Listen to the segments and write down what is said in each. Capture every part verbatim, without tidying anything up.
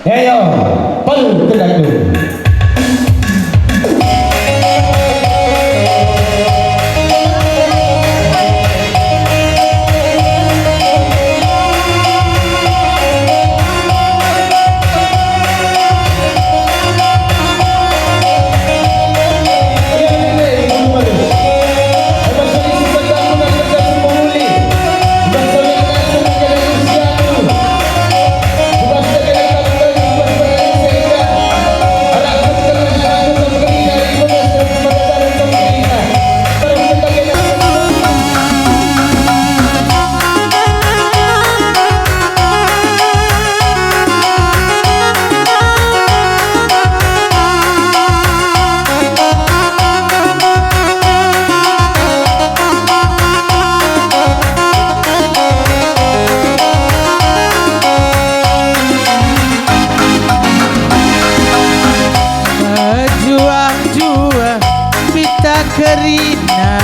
Heyo, pelu kedakdung. Juah-juah pita kerina,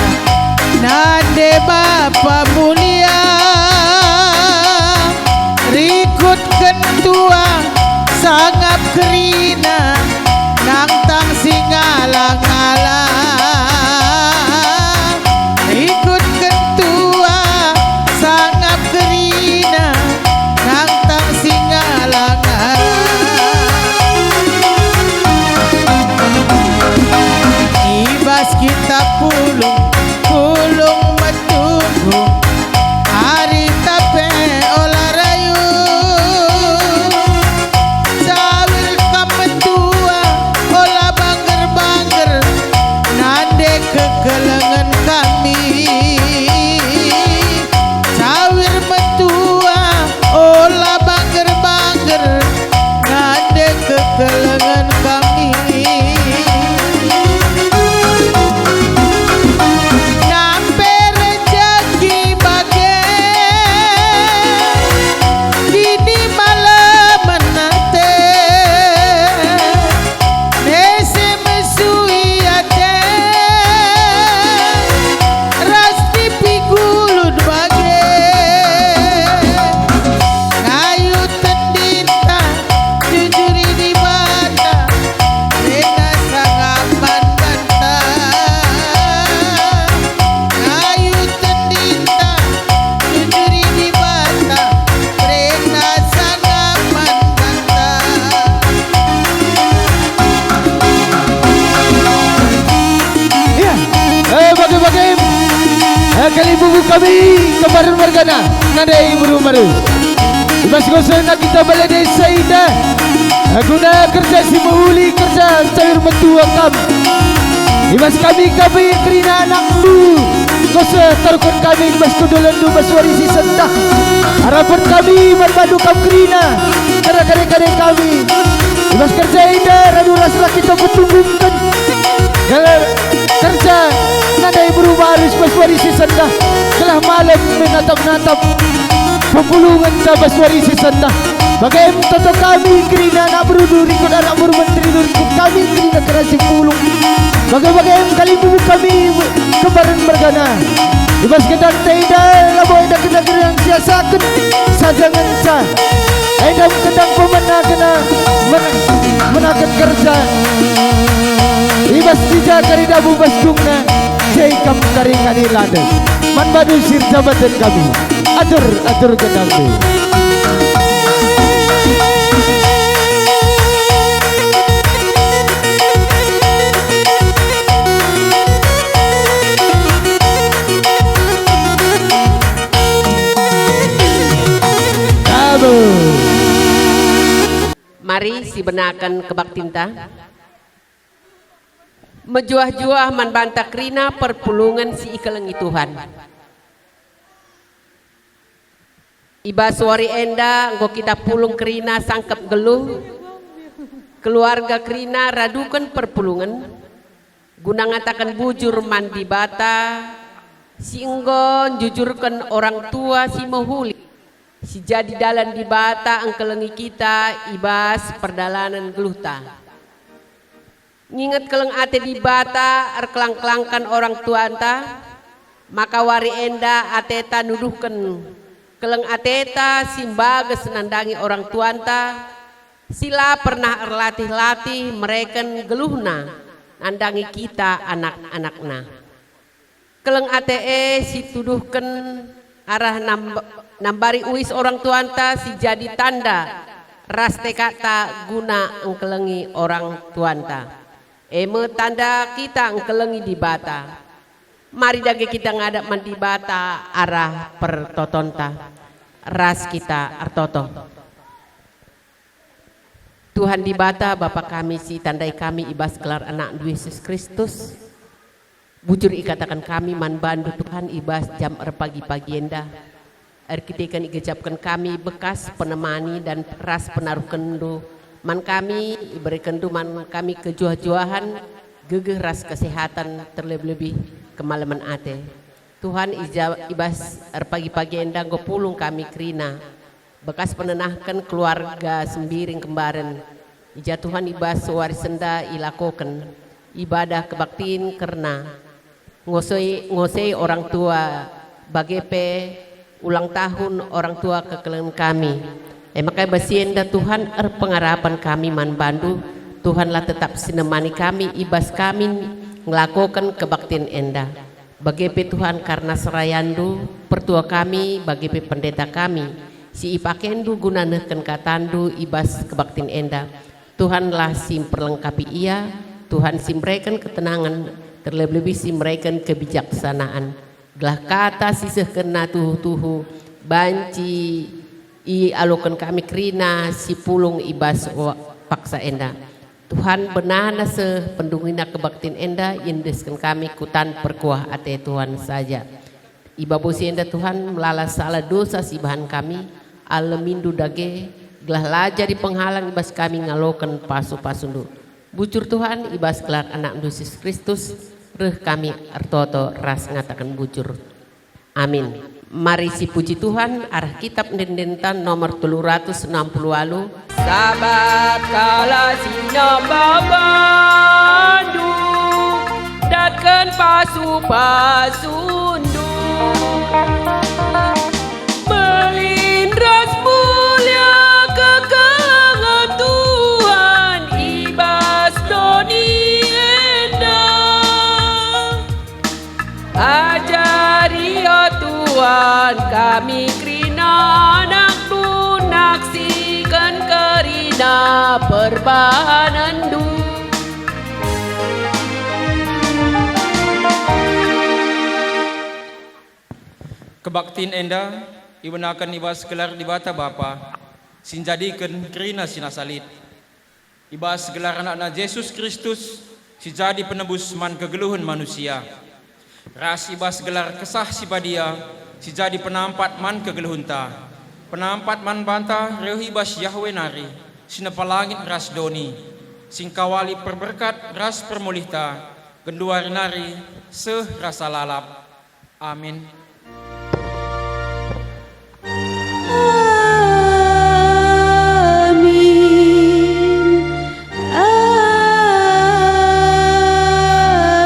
nande Bapa mulia, rikutken tua sangap kerina, nangtang si ngala-ngala. Rikutken tua sangap kerina, nangtang si ngala-ngala. I bas kita pulung, pulung metunggung, arita pe ola rayu. Cawir kam mentua, ola bangger-bangger, nande kekelengen kami. Cawir mentua, ola bangger-bangger, nande kekelengen kami. Nampe rejeki bage, kini malemen ate, nese mesui ate, ras nipi gulun bage. Ngayut tendinta, jujuri Dibata, rena sangap man banta. Ngayut tendinta, jujuri Dibata, rena sangap man banta. Iya, eh, bage-bage, eh, kalimbubu kami, kemaren mergana, nandai Beru Marus. I bas ngosena kita bale desa enda, eh, guna kerja si mehuli, kerja cawir metua kam. I bas kami, kami kerina anakndu, ngose taruhken kami i bas kundulenndu bas wari si sentah. Arapen kami man bandu kam kerina, kerna kade-kade kami. I bas kerja enda radu ras-ras kita petunggungken gelar kerja nandai Beru Marus bas wari si sentah, gelah malem me natap-natap pepulungenta bas wari si sentah. Bage em toto kami kerina anak beru, rikut anak beru menteri, rikut kami kerina kerasi pulung. Bage-bage em kalimbubu kami kemaren mergana. I bas gendang enda labo enda gendang-gendang siasaken saja ngenca. Enda gendang pemena kena men-, menaken kerja. I bas dija kari dabu bas dungna, jai kam kari ngani lande. Man bandu si erjabaten kami. Atur, atur gendang e. Mari sibenaken kebaktinta. Mejuah-juah man banta kerina perpulungen si ikelengi Tuhan. I bas wari enda enggo kita pulung kerina sangkep nggeluh, keluarga kerina raduken perpulungen, guna ngataken bujur man Dibata si enggo njujurken orang tua si mehuli, si jadi dalan Dibata engkelengi kita i bas perdalanen geluhta. Nginget keleng ate Dibata erkelang-kelangken orang tuanta, maka wari enda ateta nuduhken keleng ateta si mbages nandangi orang tuanta, Si la pernah erlatih-latih mereken geluhna nandangi kita anak-anakna. Keleng ate e si tuduhken arah namb-, nambari uis orang tuanta si jadi tanda ras tekadta guna engkelengi orang tuanta. E me tanda kita engkelengi Dibata. Mari dage kita ngadap man Dibata arah pertotonta. Ras kita ertoto. Tuhan Dibata, Bapa kami si tandai kami i bas gelar AnakNdu Yesus Kristus, bujur ikataken kami man bandu, Tuhan, i bas jam erpagi-pagi enda. Erkiteken igejapken kami bekas penemani dan ras penaruhkenNdu man kami, iberekenNdu man kami kejuah-juahan, gegeh ras kesehatan, terlebih-lebih kemalemen ate. Tuhan, i ja-, i bas erpagi-pagi enda enggo pulung kami kerina. Bekas penenahken keluarga Sembiring kembaren. I ja Tuhan i bas wari senda ilakoken ibadah kebaktin kerna ngosoi, ngosei orang tua, bage pe ulang tahun orang tua kekelengen kami. E maka i bas si enda Tuhan erpengarapen kami man bandu, Tuhan la tetap sinemani kami i bas kami ngelakoken kebaktin enda. Bage pe Tuhan, karna serayanNdu, pertua kami, bage pe pendeta kami, si ipakenNdu guna nehken katanNdu i bas kebaktin enda. Tuhanlah si mperlengkapi ia, Tuhan si mereken ketenangen, terlebih-lebih si mereken kebijaksanaan. Gelah kata si sehkenna tuhu-tuhu banci ialoken kami kerina si pulung i bas wa-, paksa enda. Tuhan, benana seh pendungina kebaktin enda iendesken kami ku tan perkuah ate Tuhan saja. I babo si enda, Tuhan, melala salah dosa si ibahan kami, alemiNdu dage, gelah la jadi penghalang i bas kami ngaloken pasu-pasuNdu. Bujur, Tuhan, i bas gelar AnakNdu Yesus Kristus, reh kami ertoto ras ngataken bujur. Amin. Mari sipuji Tuhan arah kitab ende-endenta nomor telu ratus enam puluh walu. Sabap kalak si nembah bandu datken pasu-pasundu. Mbelin ras mulia kekelengen Tuhan i bas doni enda. Ajari, o Tuhan, kami kerina anakNdu, naksiken kerina perbahanenNdu. Kebaktin enda ibenaken i bas gelar Dibata Bapa, si njadiken kerina si nasa lit. I bas gelar AnakNa Jesus Kristus, si jadi penebus man kegeluhen manusia, ras i bas gelar Kesah Si Badia, si jadi penampat man kegeluhenta. Penampat man banta reh i bas Yahweh nari, si nepa langit ras doni, si ngkawali perberkat ras permulihta, genduari nari seh rasa lalap. Amin. Amin.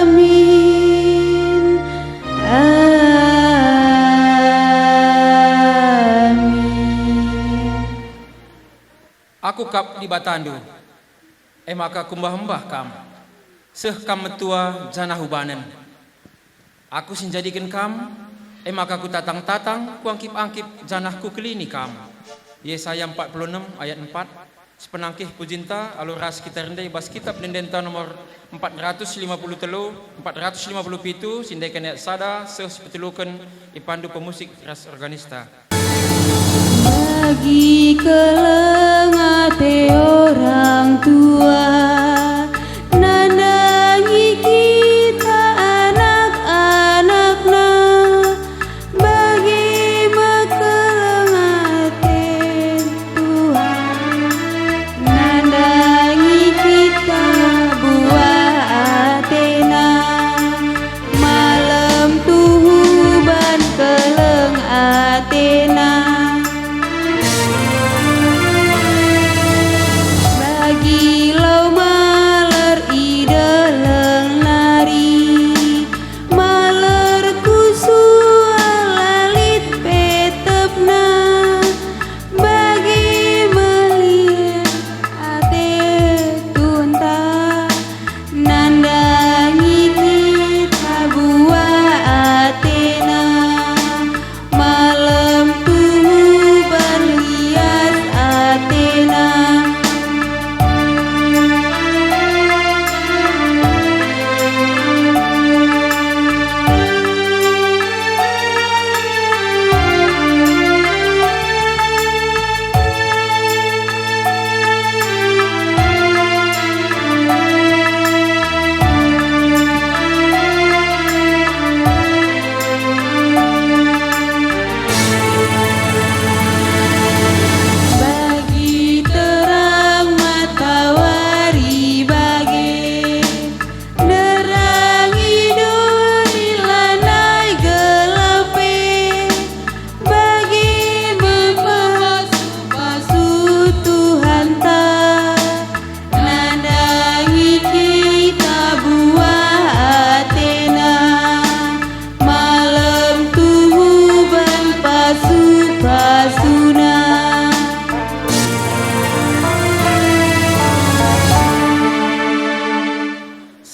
Amin. Amin. Aku kap Dibatandu, e maka kumbah-embah kam, seh kam metua janah ubanen. Aku si njadiken kam, e maka kutatang-tatang, kuangkip-angkip, janah kukelini kam. Yesaya empat puluh enam ayat empat, sepenangkih pujinta alu ras kita rende i bas kitab ende-endenta nomor empat ratus lima puluh telu, empat ratus lima puluh pitu, si ndeken ayat sada seh si peteluken, ipandu pemusik ras organista. Bagi keleng ate orang tua, nandangi kita anak-anakna, bagi me keleng ate Tuhan, nandangi kita buah atena. Malem tuhu ban keleng atena.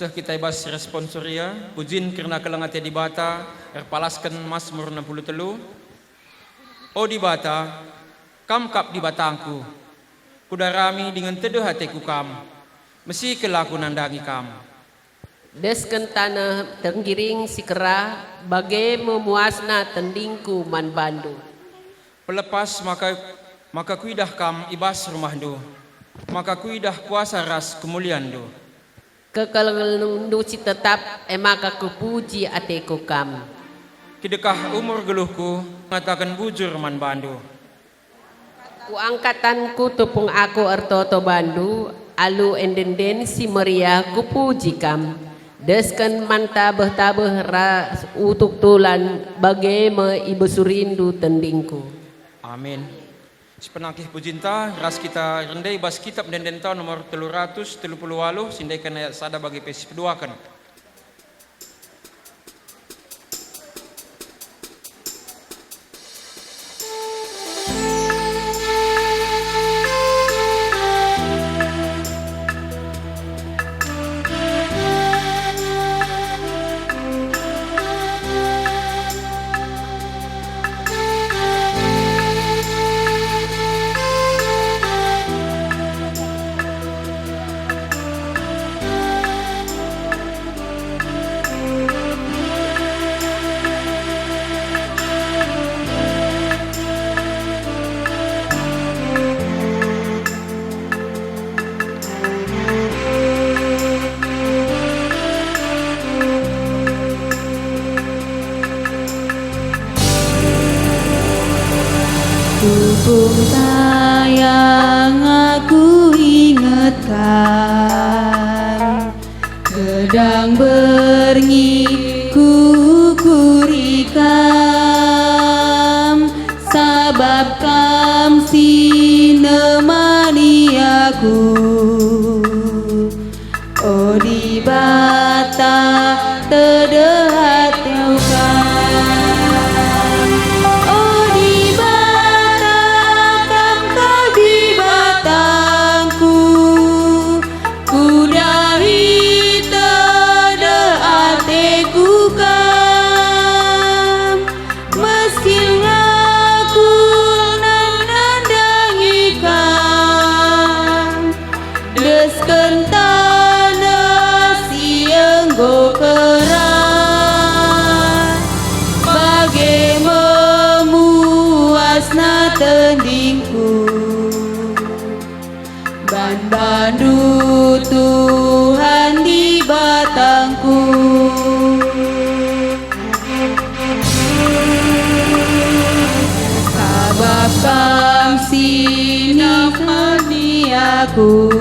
Kita i bas responsoria, pujin kerna keleng ate Dibata, erpalasken Masmur enam puluh telu. O Dibata, Kam kap Dibatangku. Kudarami dingen tedeh ateku Kam. Mesikel aku nandangi Kam. Desken taneh tenggiring si kerah, bage me muasna tendingku man bandu. Pelepas maka, maka kuidah Kam i bas rumahndu, maka kuidah kuasa ras kemulianNdu. KekelengenNdu si tetap, e maka kupuji ateku Kam. Kidekah umur geluhku ngataken bujur man bandu. Kuangkat tanku tupung aku ertoto bandu, alu ende-enden si meriah kupuji Kam. Desken man tabeh-tabeh ras utuk tulan, bage me ibesurindu tendingku. Amin. Sipenangkih pujinta, ras kita rende i bas Kitap Ende-endenta nomor telu ratus telu puluh waluh, si ndeken ayat sada bage pe sipeduaken. Tupung tayang aku ingetkan, gedang berngi kuukuri Kam, sabap Kam si nemani aku. O Dibata, tedeh ateku Kam. O Dibata, Kam kap Dibatangku. Kudahi tedeh ateku Kam. Meskil aku nandangi Kam, desken taneh si enggo kerah, bage me muasna tendingku. Man bandu Tuhan Dibatangku. Sabap Kam si nemani aku,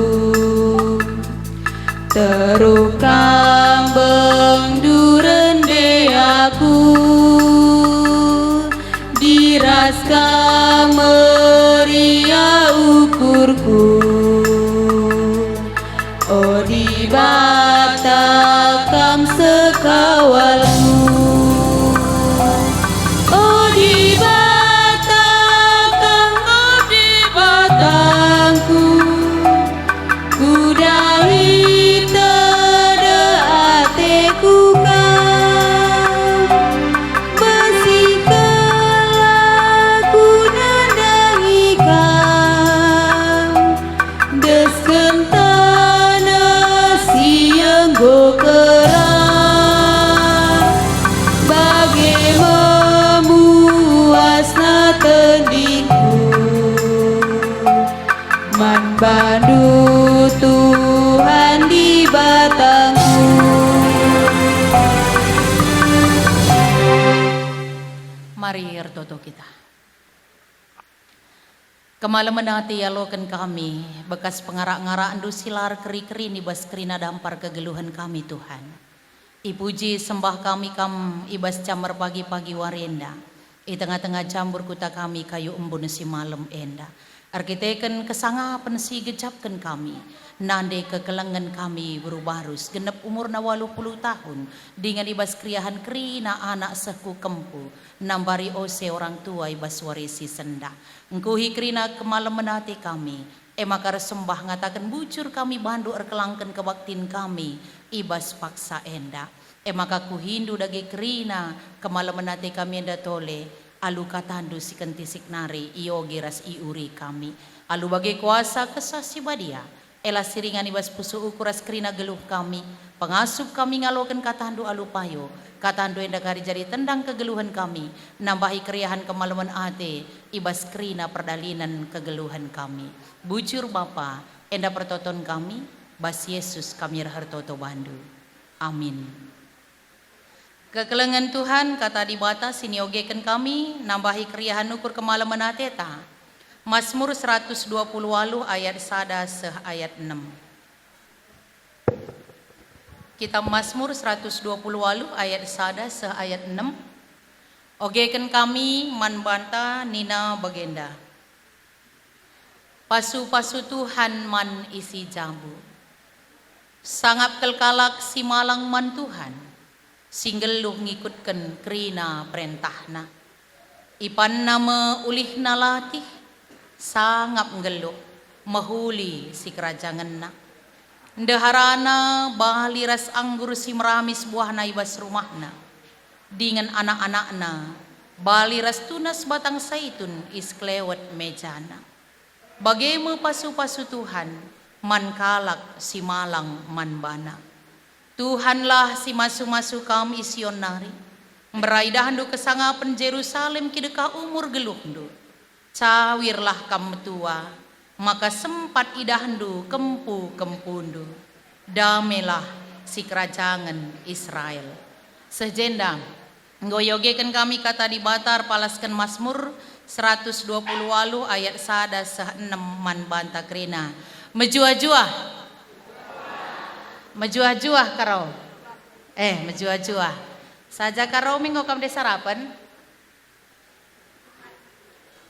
teruk Kam bengdu rende aku. Diras Kam meriah ukurku, o Dibata Kam sekawalku. O Dibata Kam, o Dibatangku. Kudahi tedeh ateku Kam, mesikel aku nandangi Kam, desken taneh si enggo kerah, bage me muasna tendingku. Man bandu Tuhan Dibatangku. Mari ertoto kita. Kemalemen ate ialoken kami, bekas pengarak-ngarakNdu si la erkeri-kerin i bas kerina dampar kegeluhen kami, Tuhan. Ipuji sembah kami Kam i bas jam erpagi-pagi wari enda, i tengah-tengah jambur kuta kami kayu embun si malem enda. Erkiteken kesangapen si igejapken kami, nande kekelengen kami beru Barus genep umurna waluh puluh tahun, dingen i bas keriahen kerina anak seh ku kempu, nambari ose orang tua i bas wari si sendah. Engkuhi kerina kemalemen ate kami, E maka ersembah ngataken, "Bujur kami bandu erkelangken kebaktin kami i bas paksa enda." E maka kuhindu dage kerina kemalemen ate kami enda tole, alu katandu si kentisik nari ioge ras iuri kami. Alu bage kuasa Kesah Si Badia, ela siringan i bas pusuh ukur ras kerina geluh kami, pengasup kami ngaloken katandu alu payo, katandu enda kari jadi tendang kegeluhen kami, nambahi keriahen kemalemen ate i bas kerina perdalinen kegeluhen kami. Bujur Bapa, enda pertoton kami, bas Yesus kami ertoto bandu. Amin. Kekelengen Tuhan, Kata Dibata si niogeken kami, nambahi keriahen ukur kemalemen ateta. Masmur seratus dua puluh waluh ayat sada seh ayat enem. Kitab Masmur seratus dua puluh waluh ayat sada seh ayat enem. Ogeken kami man banta nina bagenda. Pasu-pasu Tuhan man isi jabu. Sangap kal kalak si malang man Tuhan, si nggeluh ngikutken kerina perentahNa. Ipanna me ulihna latih, sangap nggeluh, mehuli sikerajangenna. Ndeharana bali ras anggur si meramis buahna i bas rumahna, dingen anak-anakna bali ras tunas batang saitun i sekelewet mejana. Bage me pasu-pasu Tuhan man kalak si malang man baNa. Tuhanlah si masu-masu kam i Sion nari, mbera idahndu kesangapen Jerusalem kidekah umur geluhndu. Cawirlah kam metua, maka sempat idahndu kempu-kempundu. Damelah sikerajangen Israel. Seh jenda, enggo iogeken kami Kata Dibata erpalasken Masmur seratus dua puluh waluh ayat sada seh enem man banta kerina. Mejuah-juah. Mejuah-juah karo. Eh, mejuah-juah. Saja karo me enggo kam de sarapen?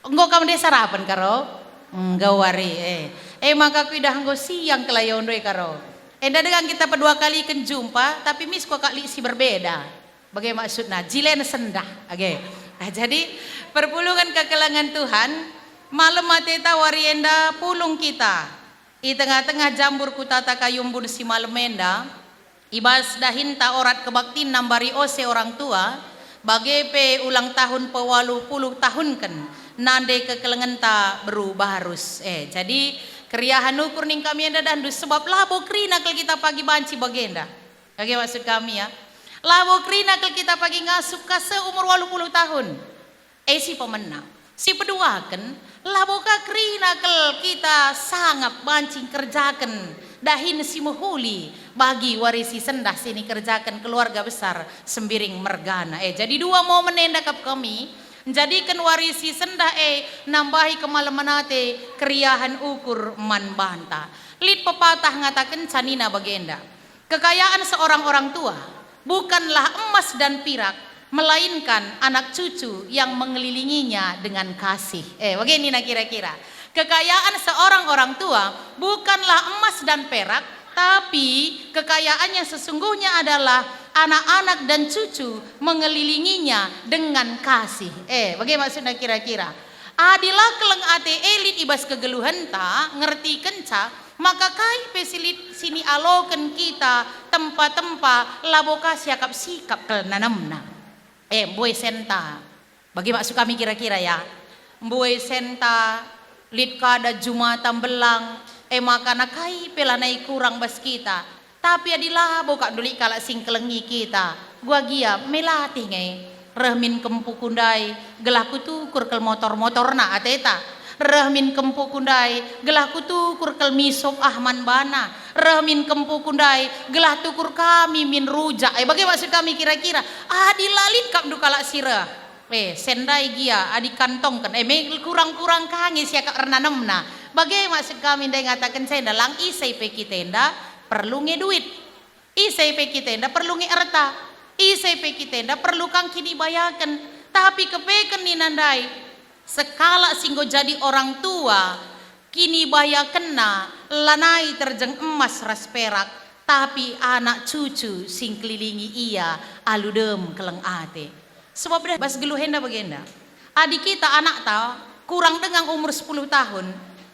Enggo kam de sarapen karo? Enggo wari, eh. Eh, maka kuidah enggo siang kelayondu e karo. Enda denga kita pedua kaliken jumpa, tapi mis kuakap lit si berbeda. Bage maksudna, jilen sendah. Age. Nah, jadi, perpulungen kekelengen Tuhan, malem ateta wari enda pulung kita. I tengah-tengah jambur kutata kayu embun si malem enda, i bas dahinta orat kebaktin nambari ose orang tua, bage pe ulang tahun pewaluh puluh tahunken nande kekelengenta beru barus. Eh, jadi keriahen ukur ning kami enda dahndu, sebab labo kerina kal kita pagi banci bagenda. Bage maksud kami, ya. Labo kerina kal kita pagi ngasup ka seumur waluh puluh tahun. E si pemena, si peduaken, labo ka kerina kal kita sangap banci ngkerjaken dahin si mehuli bagi wari si sendah si nikerjaken keluarga besar Sembiring mergana. Eh, jadi dua momen enda kap kami, njadiken wari si sendah e nambahi kemalemen ate keriahen ukur man banta. Lit pepatah ngatakenca nina bagenda, "Kekayaan seorang orang tua bukanlah emas dan pirak, melainkan anak cucu yang mengelilinginya dengan kasih." Eh, bage nina kira-kira. Kekayaan seorang orang tua bukanlah emas dan perak, tapi kekayaan yang sesungguhnya adalah anak-anak dan cucu mengelilinginya dengan kasih. Eh, bage maksudna kira-kira. Adi la keleng ate e lit i bas kegeluhenta, ngertikenca, maka kai pe si lit si nialoken kita tempa-tempa labo ka siakap sikap kal nanemna. Eh, mbue senta. Bage maksud kami kira-kira, ya. Mbue senta, lit kada jumata mbelang, e maka nakai pe lanai kurang bas kita. Tapi adi labo kap ndulit kalak si ngkelengi kita, gua gia me latih nge. Reh min kempuku ndai, gelah kutukur kal motor-motorna ateta. Reh min kempuku ndai, gelah kutukur kal misop ah man bana. Reh min kempuku ndai, gelah tukur kami min rujak. Eh, bage maksud kami kira-kira? Adi la lit kap ndu kalak si reh. Eh, sendai gia, adi kantongken. Eh, me kurang-kurang ka nge siakap ernanemna. Bage maksud kami ndai ngataken enda, lang ise pe kita enda perlu nge duit. Ise pe kita enda perlu nge erta. Ise pe kita enda perlu kang kinibayaken. Tapi kepeken nina ndai, sekalak si enggo jadi orang tua, kinibayakenna lanai terjeng emas ras perak, tapi anak cucu si ngkelilingi ia alu dem keleng ate. Sebab dah bas geluh enda bagenda. Adi kita anakta kurang denga umur sepuluh tahun,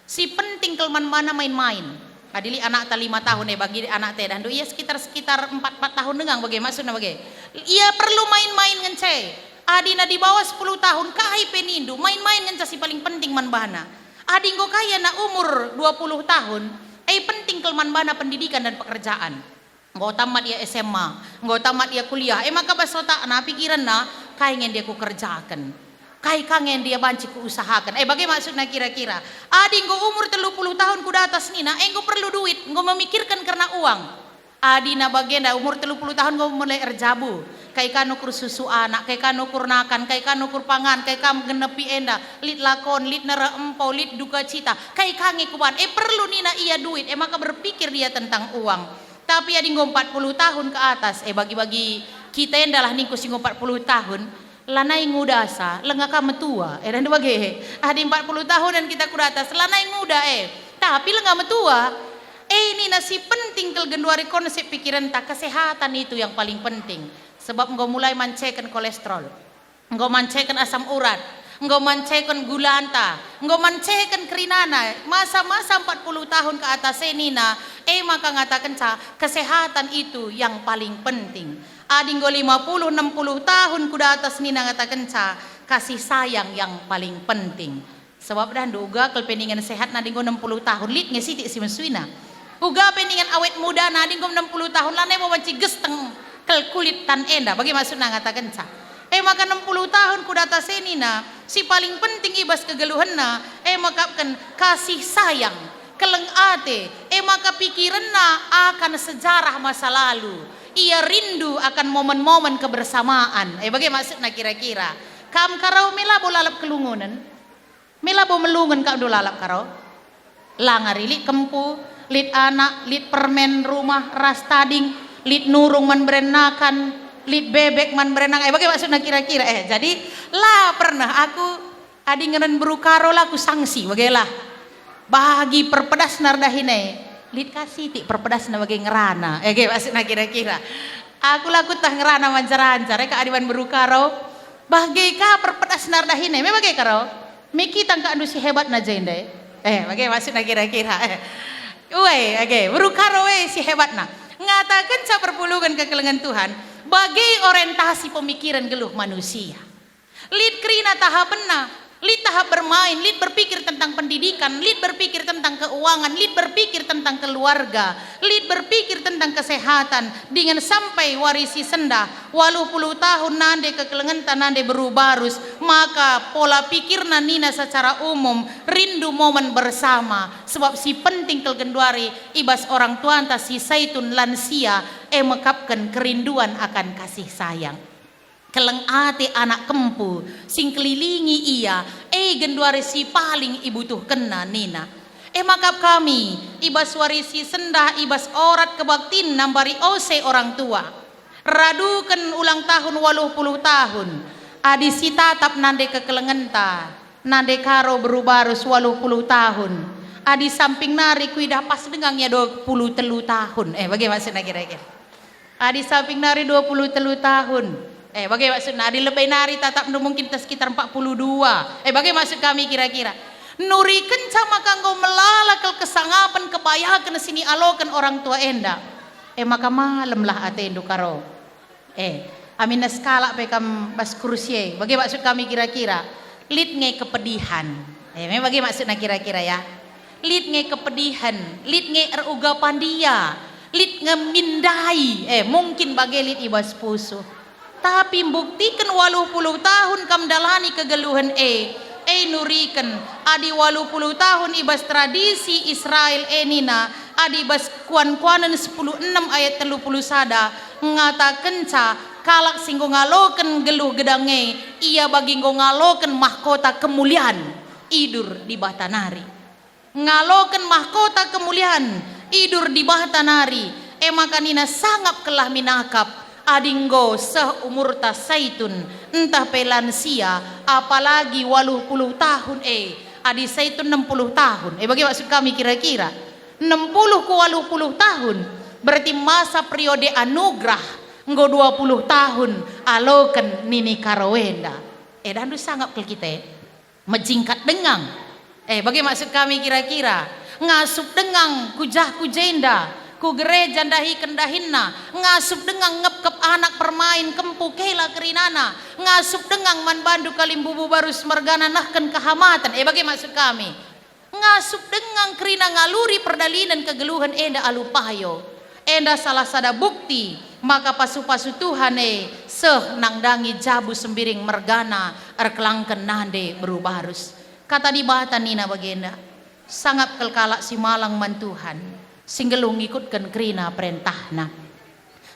Si penting kal man bana main-main. Adi lit anakta lima tahun, eh, bagi anakta, eh, dahndu ia sekitar, sekitar empat, empat tahun denga bage, maksudna bage. Ia perlu main-main ngenca e. Adina di bawah sepuluh tahun, kai pe nindu, main-main ngenca si paling penting man bana. Adi enggo kai anak umur dua puluh tahun, eh, penting kal man bana pendidikan dan pekerjaan. Enggo tamat ia S M A, enggo tamat ia kuliah, e maka bas otakna, pikirenna, "Kai nge ndia kukerjaken? Kai ka nge ndia banci kuusahaken?" E bage maksudna kira-kira. Adi enggo umur telu puluh tahun ku datas nina, e enggo perlu duit, enggo memikirken kerna uang. Adina bagenda umur telu puluh tahun enggo mulai erjabu. Kai ka nukur susu anak, kai ka nukur nakan, kai ka nukur pangan, kai ka nggenepi enda, lit lakon, lit nere empo, lit dukacita, kai ka nge kuban. E perlu nina ia duit, e maka berpikir dia tentang uang. Tapi adi enggo empat puluh tahun ke atas, eh, bagi-bagi kita endalah ningku si enggo empat puluh tahun, lanai nguda asa, langa ka metua, eh, dan bage. Adi empat puluh tahunan kita ku datas, lanai nguda, eh, tapi langa metua. Eh, nina si penting kal genduari konsep pikirenta, kesehatan itu yang paling penting. Sebab enggo mulai manceken kolesterol. Enggo manceken asam urat, enggo manceken gulanta, enggo manceken kerinana, masa-masa empat puluh tahun ke atas e nina, e maka ngatakenca, kesehatan itu yang paling penting. Adi enggo lima puluh, enam puluh tahun ku datas nina ngatakenca, kasih sayang yang paling penting. Sebab dahndu uga kal pe ningen sehat nadi enggo enam puluh tahun, lit nge sitik si mesuina. Uga pe ningen awet muda nadi enggo enam puluh tahun, lanai bo banci gesteng kal kulit tan enda. Bage maksudna ngatakenca. E maka enam puluh tahun ku datas e nina, si paling penting i bas kegeluhenna, e mekapken kasih sayang, keleng ate, e maka pikirenna akan sejarah masa lalu. Ia rindu akan momen-momen kebersamaan. E bage maksudna kira-kira. Kam Karo me labo lalap kelungunen. Me labo melungen kap ndu lalap Karo? La ngari lit kempu, lit anak, lit permen rumah ras tading, lit nurung man beren nakan, lit bebek man beren nakan. Eh, bage maksudna kira-kira. Eh, jadi la pernah aku adi ngeren beru Karo la ku sangsi, bage lah. Bagi perpedasna erdahin e, lit ka sitik perpedasna bage ngerana. Eh, bage maksudna kira-kira. Aku la kutah ngerana manjar-anjar, eh, ka adi man beru Karo. Bage ka perpedasna erdahin e, me bage Karo. Me kita ngka ndu si hebatna jenda e. Eh, bage maksudna kira-kira. Eh. Ue, age, beru Karo e si hebatna. Ngatakenca perpulungen kekelengen Tuhan, bage orientasi pemikiren geluh manusia. Lit kerina tahapenna, lit tahap bermain, lit berpikir tentang pendidikan, lit berpikir tentang keuangan, lit berpikir tentang keluarga, lit berpikir tentang kesehatan, dingen sampai wari si sendah, waluh puluh tahun nande kekelengenta nande beru barus, maka pola pikirna nina secara umum, rindu momen bersama, sebab si penting kal genduari i bas orang tuanta si saitun lansia, e mekapken kerinduan akan kasih sayang. Keleng ate anak kempu, si ngkelilingi ia, e genduari si paling ibutuhkenna nina. E maka kami, i bas wari si sendah, i bas orat kebaktin nambari ose orang tua. Raduken ulang tahun waluh puluh tahun, adi si tatap nande kekelengenta, nande Karo beru barus waluh puluh tahun, adi samping nari kuidah pas denga ia dua puluh telu tahun. Eh, bage maksudna kira-kira? Adi samping nari dua puluh telu tahun. Eh, bage maksudna? Adi lebe nari tatapndu mungkin ta sekitar empat puluh dua. Eh, bage maksud kami kira-kira? Nurikenca maka enggo melala kal kesangapen kebayaken si nialoken orang tua enda. Eh, maka malemlah atendu Karo. Eh, aminna sekalak pe kam bas kursi e. Bage maksud kami kira-kira? Lit nge kepedihan. Eh, me bage maksudna kira-kira ya? Lit nge kepedihen, lit nge eruga pandia, lit nge mindai, eh, mungkin bage lit i bas pusuh. Tapi mbuktiken waluh puluh tahun kam ndalani kegeluhen e, e nuriken, adi waluh puluh tahun i bas tradisi Israel e nina, adi bas Kuan-kuanen sepuluh enem ayat telu puluh sada ngatakenca, kalak si enggo ngaloken geluh gedang e, ia bagi enggo ngaloken mahkota kemulian idur Dibata nari. Ngaloken mahkota kemulian idur Dibata nari, e maka nina sangap kelah minakap, adi enggo seh umurta saitun, ntah pe lansia, apalagi waluh puluh tahun e, adi saitun enam puluh tahun. E bage maksud kami kira-kira. Enam puluh ku waluh puluh tahun, berarti masa periode anugerah enggo dua puluh tahun aloken nini Karo enda. Eh, dahndu sangap kal kita e? Mejingkat dengang. Eh, bage maksud kami kira-kira? Ngasup denga ku jah ku jenda, ku gereja ndahiken dahinna, ngasup denga ngepkep anak permain kempu kela kerinana, ngasup denga man bandu kalimbubu barus mergana nehken kehamaten. Eh, bage maksud kami? Ngasup denga kerina ngaluri perdalinen kegeluhen enda alu payo. Enda salah sada bukti maka pasu-pasu Tuhan e seh nandangi jabu sembiring mergana erkelangken nande beru barus. Kata Dibata nina bagenda, "Sangap kal kalak si malang man Tuhan, si nggeluh ngikutken kerina perentahNa."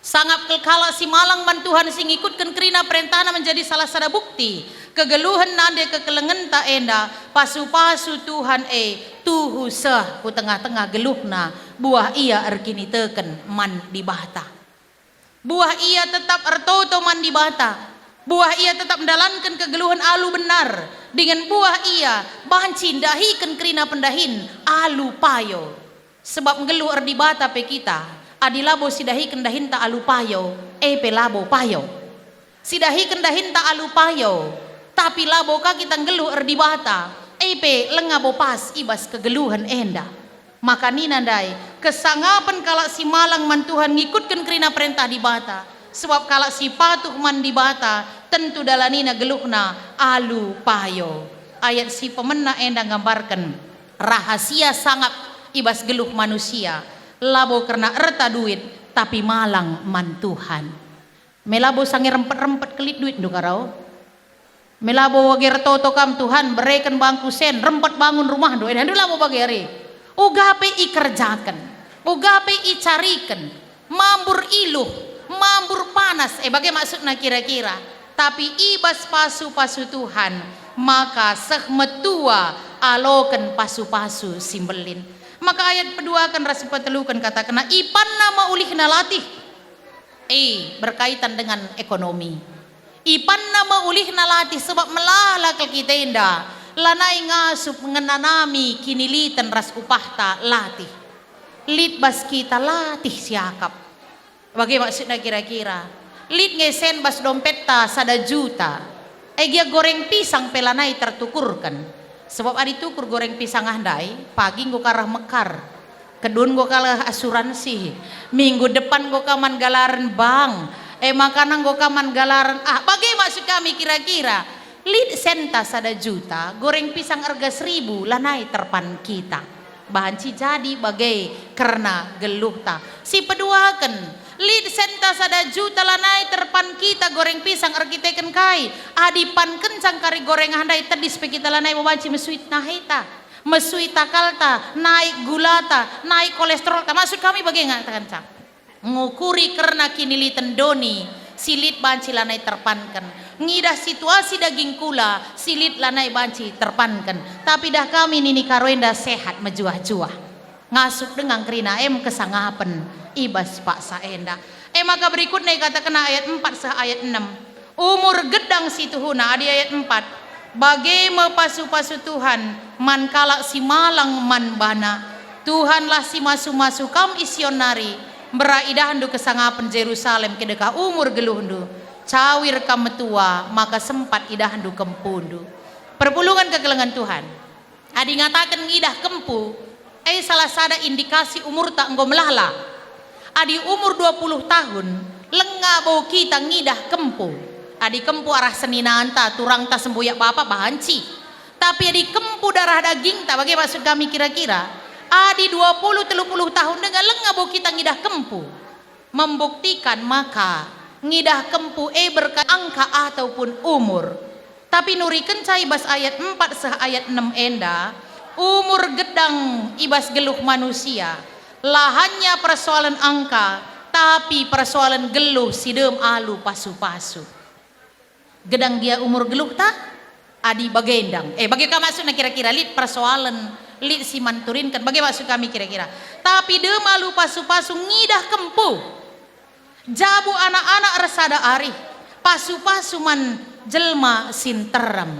Sangap kal kalak si malang man Tuhan si ngikutken kerina perentahNa menjadi salah sada bukti kegeluhen nande kekelengenta enda, pasu-pasu Tuhan e tuhu seh ku tengah-tengah geluhna, buah ia erkiniteken man Dibata. Buah ia tetap ertoto man Dibata. Buah ia tetap ndalanken kegeluhen alu benar, dingen buah ia banci ndahiken kerina pendahin alu payo. Sebab nggeluh erdibata pe kita, adi labo sidahiken dahinta alu payo, e pe labo payo. Sidahiken dahinta alu payo, tapi labo ka kita nggeluh erdibata, e pe langa bo pas i bas kegeluhen enda. Maka nina ndai, kesangapen kalak si malang man Tuhan ngikutken kerina perentah Dibata, sebab kalak si patuh man Dibata tentu dalanina geluhna alu payo. Ayat si pemena enda nggambarken rahasia sangap i bas geluh manusia, labo kerna erta duit, tapi malang man Tuhan. Me labo sange rempet-rempet kelit duitndu karo. Me labo bage ertoto kam, "Tuhan, bereken bangku sen, rempet bangun rumahndu." Eh, ndu labo bage ari. Uga pe ikerjaken, uga pe icariken, mambur iluh, mambur panas, eh, bage maksudna kira-kira. Tapi i bas pasu-pasu Tuhan, maka seh metua aloken pasu-pasu si mbelin. Maka ayat peduaken ras peteluken katakenna, "Ipanna me ulihna latih." Eh, berkaitan dengan ekonomi. Ipanna me ulihna latih, sebab melala kal kita enda lanai ngasup ngenanami kiniliten ras upahta latih. Lit bas kita latih siakap. Bage maksudna kira-kira? Lit nge sen bas dompetta sada juta. E gia goreng pisang pe lanai tertukurken. Sebab adi tukur goreng pisang ah ndai, pagi enggo ka reh mekar. Kedun enggo ka reh asuransi. Minggu depan enggo ka man galaren bank. E maka enggo ka man galaren ah. Bage maksud kami kira-kira? Lit senta sada juta, goreng pisang erga seribu, lanai terpan kita. Banci jadi bage kerna geluhta. Si peduaken, lit senta sada juta, lanai terpan kita goreng pisang erkiteken kai. Adi pan kencang kari goreng ah ndai, tedis pe kita, lanai banci mesuit naheta, mesuit akalta, naik gulata, naik kolesterolta. Maksud kami bage ngatakenca. Ngukuri kerna kiniliten doni, si lit banci lanai terpanken. Ngidah situasi daging kula, si lit lanai banci terpanken. Tapi dah kami nini karo enda sehat mejuah-juah. Ngasup denga kerina em kesangapen i bas paksa enda. E maka berikutna ikatakenna ayat empat seh ayat enem. Umur gedang si tuhuna, adi ayat empat, bage me pasu-pasu Tuhan man kalak si malang man baNa. Tuhanlah si masu-masu kam i Sion nari, mbera idahndu kesangapen Jerusalem kidekah umur geluhndu. Cawir kam metua, maka sempat idahndu kempundu. Perpulungen kekelengen Tuhan. Adi ngataken ngidah kempu, e salah sada indikasi umurta enggo melala. Adi umur dua puluh tahun, lenga bo kita ngidah kempu. Adi kempu arah seninanta, turangta sembuyak bapa banci. Tapi adi kempu darah dagingta, bage maksud kami kira-kira? Adi dua puluh, telu puluh tahun denga lenga bo kita ngidah kempu. Membuktikan maka ngidah kempu e berkat angka ataupun umur. Tapi nurikenca i bas ayat empat seh ayat enem enda, umur gedang i bas geluh manusia, la hanya persoalen angka, tapi persoalen geluh si dem alu pasu-pasu. Gedang gia umur geluhta? Adi bage ndang. Eh, bage ka maksudna kira-kira? Lit persoalen, lit si man turinken. Bage maksud kami kira-kira? Tapi dem alu pasu-pasu ngidah kempu. Jabu anak-anak ersada arih, pasu-pasu man jelma si nterem.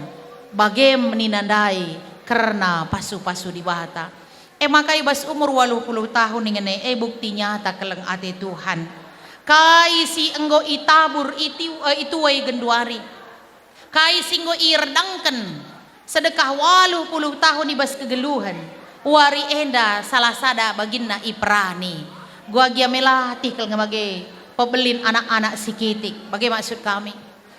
Bage nina ndai kerna pasu-pasu Dibata. E maka i bas umur waluh puluh tahun ningen e, e bukti nyata keleng ate Tuhan. Kai si enggo itabur itiu-, e, ituai genduari. Kai si enggo ierdangken Sedekah waluh puluh tahun i bas kegeluhen, wari enda salah sada baginna iperani. Guagia me latih kal nge bage pebelin anak-anak si kitik. Bage maksud kami?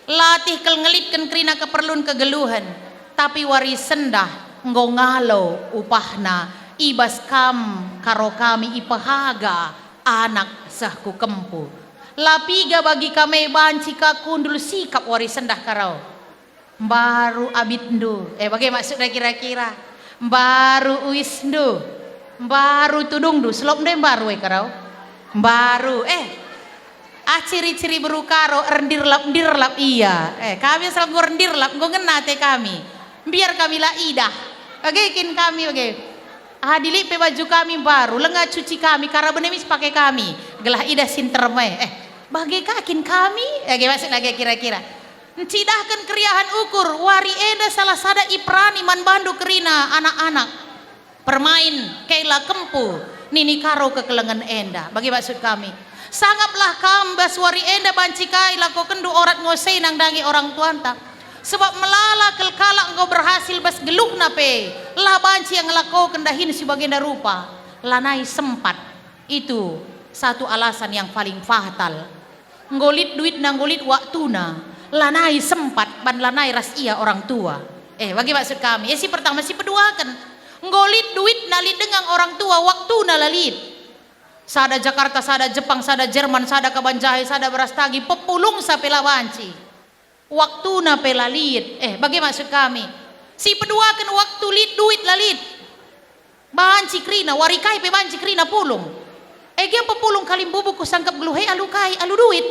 Latih kal ngelitken kerina keperlun kegeluhen, tapi wari sendah enggo ngalo upahna i bas kam karo kami ipehaga anak seh ku kempu. La piga bagi kami banci ka kundul sikap wari sendah karo. Mbaru abitndu, eh, bage maksudna kira-kira? Mbaru uisndu, mbaru tudungndu, selop ndai mbaru e karo? Mbaru, eh, ah, ciri-ciri beru karo, erdirlap-ndirlap ia. Eh, kami asal enggo erdirlap, enggo ngena ate kami. Mbiar kami la idah. Bage kin kami, bage. Adi lit pe baju kami mbaru, langa cuci kami, kara bene mis pake kami, gelah idah si nterem e. Eh, bage ka kin kami? Eh, bage maksudna kira-kira. Ncidahken keriahen ukur, wari enda salah sada iperani man bandu kerina anak-anak. Permain, kela kempu, nini karo kekelengen enda. Bage maksud kami. Sangaplah kam bas wari enda banci kai lakokenndu orat ngosei nandangi orang tuanta. Sebab melala kal kalak enggo berhasil bas geluhna pe, la banci ia ngelakoken dahin si bagenda rupa. Lanai sempat. Itu satu alasan yang paling fatal. Enggo lit duitna, enggo lit waktuna, lanai sempat ban lanai ras ia orang tua. Eh, bage maksud kami. Eh, si pertama, si peduaken. Enggo lit duitna, lit denga orang tua, waktuna la lit. Sada Jakarta, sada Jepang, sada Jerman, sada Kabanjahe, sada Berastagi, pepulungsa pe la banci. Waktuna pe la lit. Eh, bage maksud kami? Si peduaken waktu lit, duit la lit. Banci kerina, wari kai pe banci kerina pulung. E gia pepulung kalimbubu kusangkep geluh e alu kai, alu duit.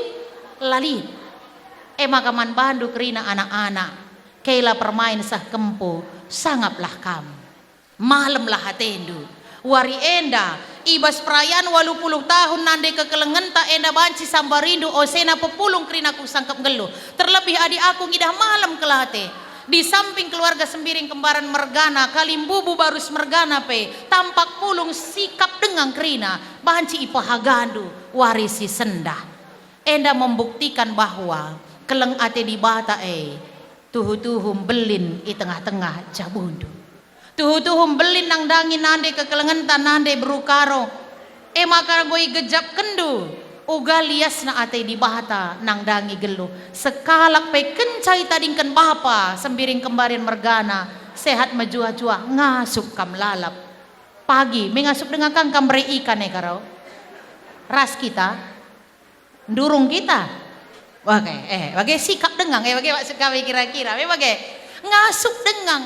La lit. E maka man bandu kerina anak-anak. Kela permain seh kempu, sangaplah kam. Malemlah atendu. Wari enda, i bas perayaan waluh puluh tahun nande kekelengenta enda banci sambarindu osena pepulung kerina kusangkep nggeluh. Terlebih adi aku ngidah malem kal ate. Di samping keluarga Sembiring Kembaran mergana, kalimbubu barus mergana pe, tampak pulung sikap denga kerina, banci ipehagandu wari si sendah. Enda membuktikan bahwa keleng ate Dibata e tuhu-tuhu mbelin i tengah-tengah jabundu. Tuhu-tuhu mbelin nandangi nande kekelengenta nande beru Karo. E maka enggo igejapkenndu uga liasna ate Dibata nandangi geluh. Sekalak pe kenca itadingken bapa Sembiring Kembaran mergana, sehat mejuah-juah, ngasup kam lalap. Pagi, me ngasup denga kang kam mbere ikan e Karo? Ras kita? Ndurung kita? Bage, eh, bage sikap denga, eh, bage maksud kami kira-kira, me bage. Ngasup denga.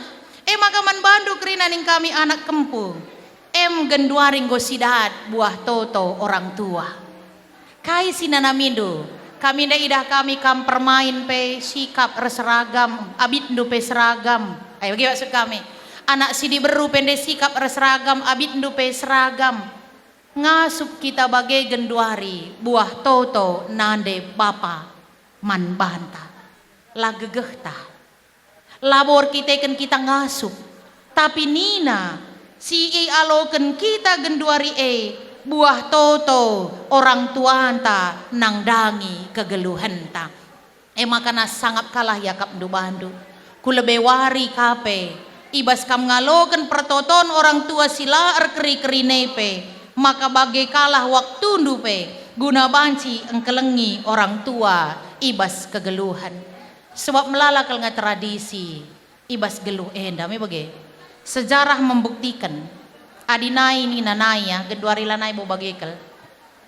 E maka man bandu kerina ning kami anak kempu. Em genduari enggo sidat buah toto orang tua. Kai si nanamindu? Kami enda idah kami kam permain pe sikap erseragam, abitndu pe seragam. Ai, bage maksud kami. Anak si diberu pe ndai sikap erseragam, abitndu pe seragam. Ngasup kita bage genduari buah toto nande bapa man banta. La gegehta. Labo erkiteken kita ngasup, tapi nina si ialoken kita genduari e buah toto orang tuanta nandangi kegeluhenta. E maka na sangap kalah iakapndu bandu. Ku lebe wari ka pe, i bas kam ngaloken pertoton orang tua si la erkeri-keri nepe, maka bage kalah waktundu pe, guna banci engkelengi orang tua i bas kegeluhen. Sebab melala kal nge tradisi i bas geluh enda me bage. Sejarah membuktiken, adi nai nina nai ya, genduari lanai bo bage kal.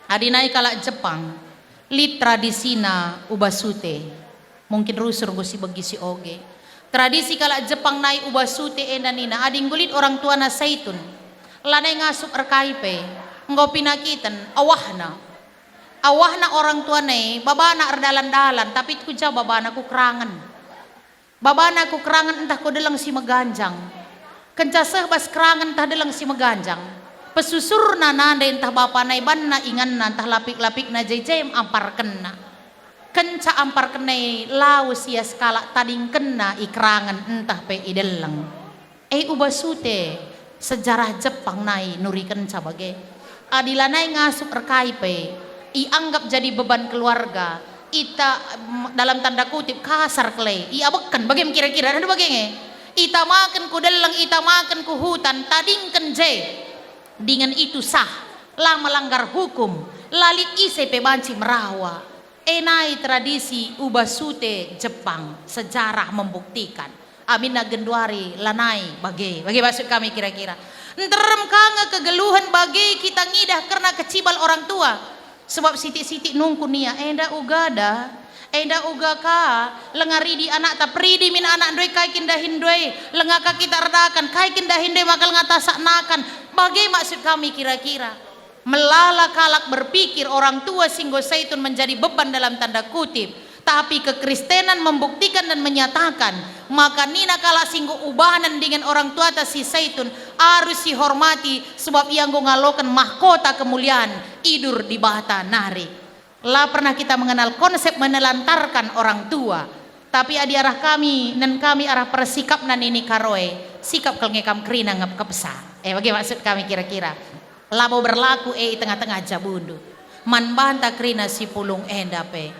Adi nai kalak Jepang, lit tradisina ubasute. Mungkin rusur enggo sibegi si oge. Tradisi kalak Jepang nai ubasute enda nina, adi enggo lit orang tuana Saitun, lanai ngasup erkai pe, enggo pinakiten, awahna. Awahna orang tuana e, babana erdalan-dalan, tapi ku ja babana ku kerangen. Babana ku kerangen ntah ku deleng si meganjang. Kenca seh bas kerangen ntah deleng si meganjang, pesusurna nande ntah bapana ibanna inganna ntah lapik-lapikna jai-jai amparkenna. Kenca amparkenna e lawes ia sekalak tadingkenna i kerangen ntah pe i deleng. E ubasute, sejarah Jepang nai nurikenca bage. Adi lanai ngasup erkai pe, ianggap jadi beban keluarga, ita, em, dalam tanda kutip, kasar kal e, iabeken, bage me kira-kira, enda bage nge. Itamaken ku delleng, itamaken ku hutan, tadingken je. Dingen itu sah, la melanggar hukum, la lit ise pe banci merawa. E nai tradisi uba sute Jepang, sejarah membuktikan. Aminna genduari lanai bage. Bage maksud kami kira-kira. Nterem ka nge kegeluhen bage kita ngidah kerna kecibal orang tua. Sebab sitik-sitik nungkun ia, "Enda uga da, enda uga ka, lenga ridi anakta, peridi min anakndu e, kai kin dahinndu e, lenga ka kita erdakan, kai kin dahinndu e maka lenga tasak nakan." Bage maksud kami kira-kira. Melala kalak berpikir orang tua si enggo Saitun menjadi beban dalam tanda kutip. Tapi kekristenan membuktikan dan menyatakan maka nina kalak si enggo ubanen dingen orang tuata si Saitun arus sihormati, sebab ia enggo ngaloken mahkota kemulian idur Dibata nari. La pernah kita mengenal konsep menelantarkan orang tua, tapi adi arah kami, nen kami arah persikapna nini Karo e, sikap kal nge kam kerina ngepkepsa. Eh, bage maksud kami kira-kira. Labo berlaku e i tengah-tengah jabundu. Man banta kerina si pulung enda pe.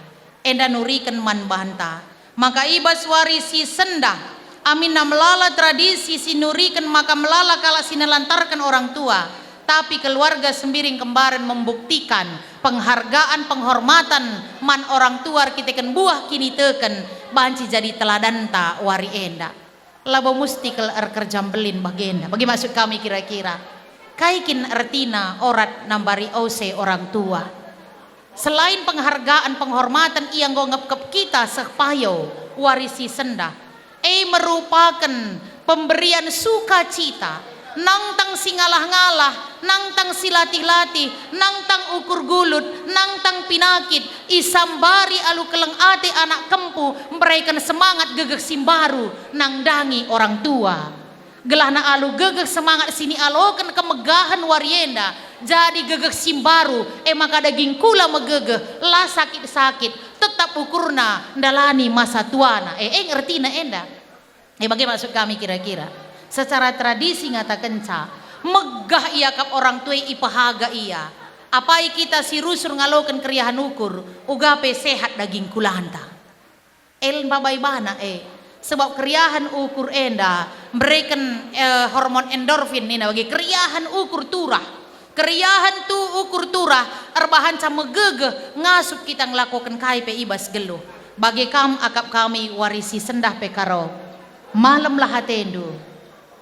Enda nuriken man banta. Maka i bas wari si sendah, aminna melala tradisi si nuriken maka melala kalak si nelantarken orang tua, tapi keluarga Sembiring Kembaren membuktikan penghargaan penghormatan man orang tua erkiteken buah kiniteken banci jadi teladanta wari enda. Labo musti kal erkerja mbelin bagenda. Bage maksud kami kira-kira. Kai kin ertina orat nambari ose orang tua? Selain penghargaan, penghormatan ia enggo ngepkep kita seh payo wari si sendah. E merupaken pemberian sukacita, nangtang si ngalah-ngalah, nangtang si latih-latih, nangtang ukur gulut, nangtang pinakit, isambari alu keleng ate anak kempu, mbereken semangat gegeh si mbaru nandangi orang tua. Gelahna alu gegeh semangat si nialoken kemegahen wari enda jadi gegeh si mbaru, e maka daging kula megegeh, la sakit-sakit, tetap ukurna ndalani masa tuana. E, e ngertina enda. E, bage maksud kami kira-kira. Secara tradisi ngatakenca, megah iakap orang tua e, ipehaga ia. Apai kita si rusur ngaloken keriahen ukur, uga pe sehat daging kulanta. El mbabai bana e, sebab keriahen ukur enda mbereken, eh, hormon endorfin nina bage, keriahen ukur turah. Keriahen tu ukur turah erbahanca megegeh ngasup kita ngelakoken kai pe i bas geluh. Bage kam akap kami wari si sendah pe Karo. Malemlah atendu.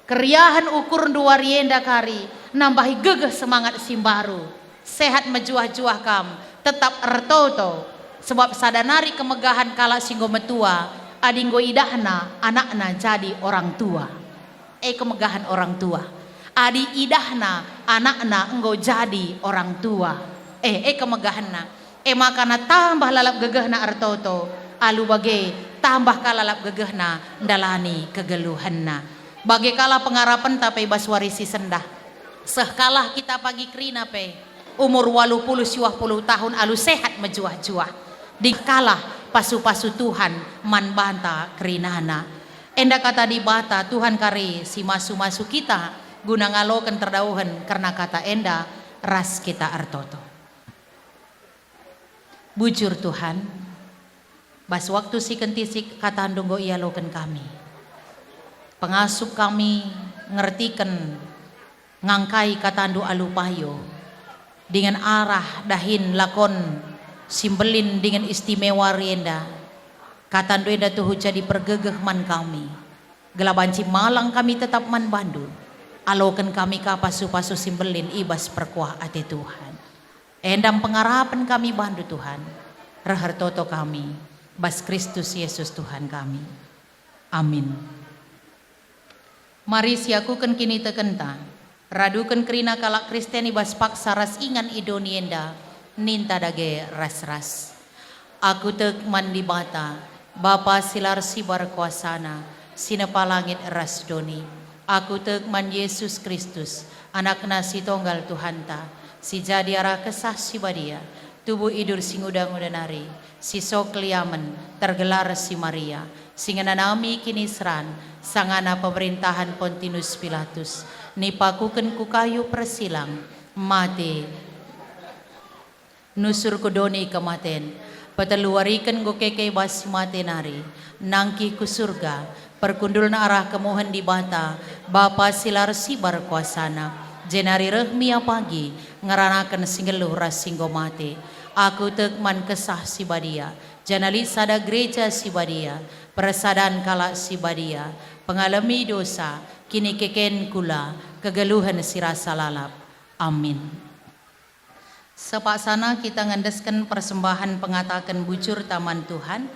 Keriahen ukurndu wari enda kari nambahi gegeh semangat si mbaru. Sehat mejuah-juah kam, tetap ertoto, sebab sada nari kemegahen kalak si enggo metua, adi enggo idahna anakna jadi orang tua. E kemegahen orang tua. Adi idahna anakna enggo jadi orang tua. E, e kemegahenna. E maka na tambah lalap gegehna ertoto, alu bage tambah ka lalap gegehna ndalani kegeluhenna. Bage kala pengarapenta pe i bas wari si sendah. Seh kalah kita pagi kerina pe, umur waluh puluh siwah puluh tahun alu sehat mejuah-juah. Ding kalah pasu-pasu Tuhan man banta kerinana. Enda kata Dibata, Tuhan kari si masu-masu kita guna ngaloken terdauhen kerna kata enda ras kita ertoto. Bujur, Tuhan, bas waktu si kentisik kataNdu enggo ialoken kami. Pengasup kami ngertiken ngangkai kataNdu alu payo, dingen arah dahin lakon si mbelin dingen istimewa enda. KataNdu enda tuhu jadi pergegeh man kami, gelah banci malang kami tetap man baNdu. Aloken kami ka pasu-pasu si mbelin i bas perkuah ate Tuhan. Enda pengarapen kami baNdu, Tuhan. Reh ertoto kami, bas Kristus Yesus Tuhan kami. Amin. Mari siakuken kinitekenta, raduken kerina kalak Kristen i bas paksa ras ingan i doni enda, ninta dage ras-ras. Aku tek man Dibata, Bapa si la ersibar kuasana, si nepa langit ras doni. Aku tek man Jesus Kristus, AnakNa si Tonggal Tuhanta, si jadi arah Kesah Si Badia, tubuh idur si nguda-nguda nari, si sok liamen, tergelar si Maria, si ngenanami kiniseran, sangana pemerintahan Pontinus Pilatus, nipakuken ku kayu persilang, mate, nusur ku doni kematen, peteluwariken enggo keke bas si mate nari, nangkih ku Surga, Perkundulna arah kemuhen Dibata, Bapa si la ersibar kuasana, jenari reh mia pagi ngeranaken si nggeluh ras si enggo mate. Aku tek man Kesah Si Badia, janah lit sada gereja si badia, persadan kalak si badia, pengalemi dosa, kinikeken kula, kegeluhen si rasa lalap. Amin. Sepaksana kita ngendesken persembahen pengataken bujurta man Tuhan.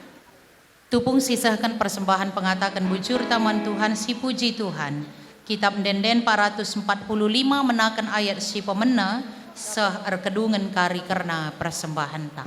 Tupung sisehken persembahen pengataken bujurta man Tuhan, sipuji Tuhan. Kitab Ende-enden empat ratus empat puluh lima menaken ayat si pemena, seh erkedungen kari kerna persembahenta.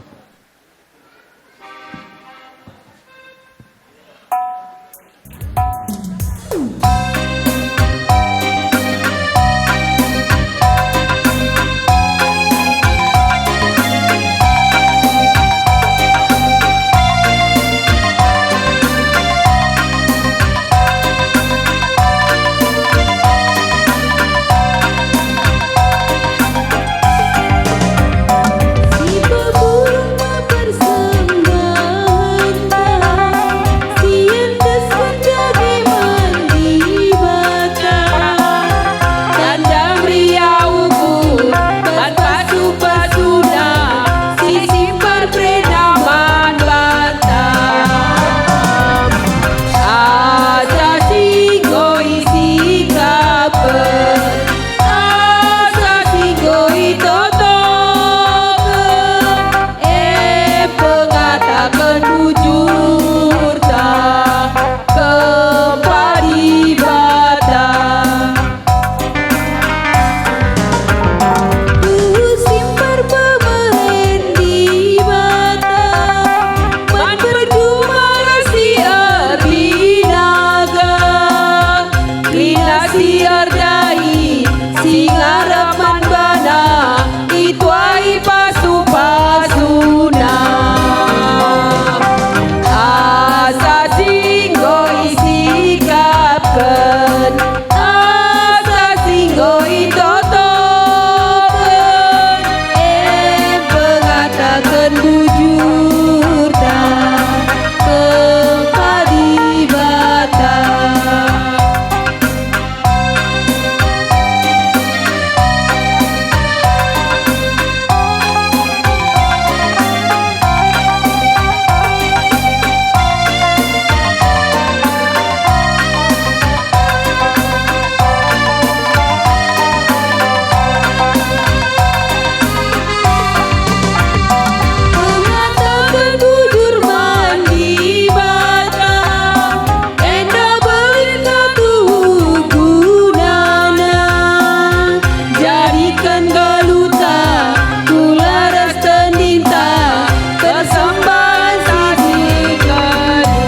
Si pepulung me persembahenta, si endesken dage man Dibata. Tanda meriah ukur, man pasu-pasuNa, si simpar perena man banta. Asa si enggo isikapken, asa si enggo itotoken, e pengataken bujurta kempa Dibata. Tuhu simpar pemehen Dibata, man perjuma ras si erdinaga, kerina si erdai, si ngarap man baNa, ituai pasu-pasuNa. Asa si enggo isikapken, asa si enggo itotoken, e pengataken bujurta kempa Dibata. Pengataken bujur man Dibata, enda belinna tuhu gunana. Jadiken nggeluhta, kula ras tendinta, persembahen si sigeluh.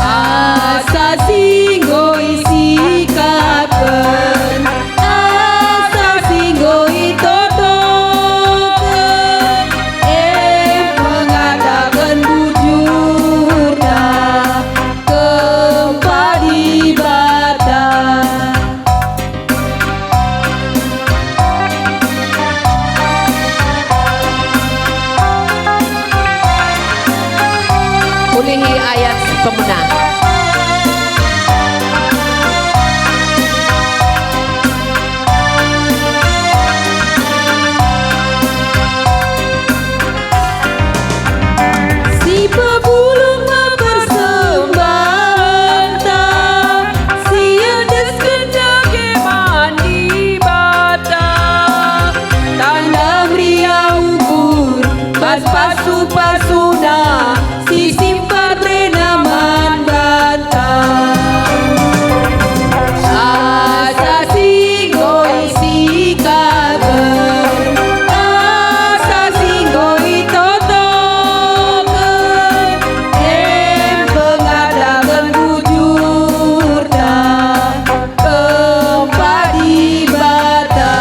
Asa si enggo isikapken, asa si enggo itotoken, e pengataken bujurta kempa Dibata. Ulihi ayat si pemena. Si pepulung me persembahenta, si endesken dage man Dibata. Tanda meriah ukur, bas pasu-pasuNa, si simpar perena man banta. Asa si enggo isikapken, asa si enggo itotoken, e pengataken bujurta kempa Dibata.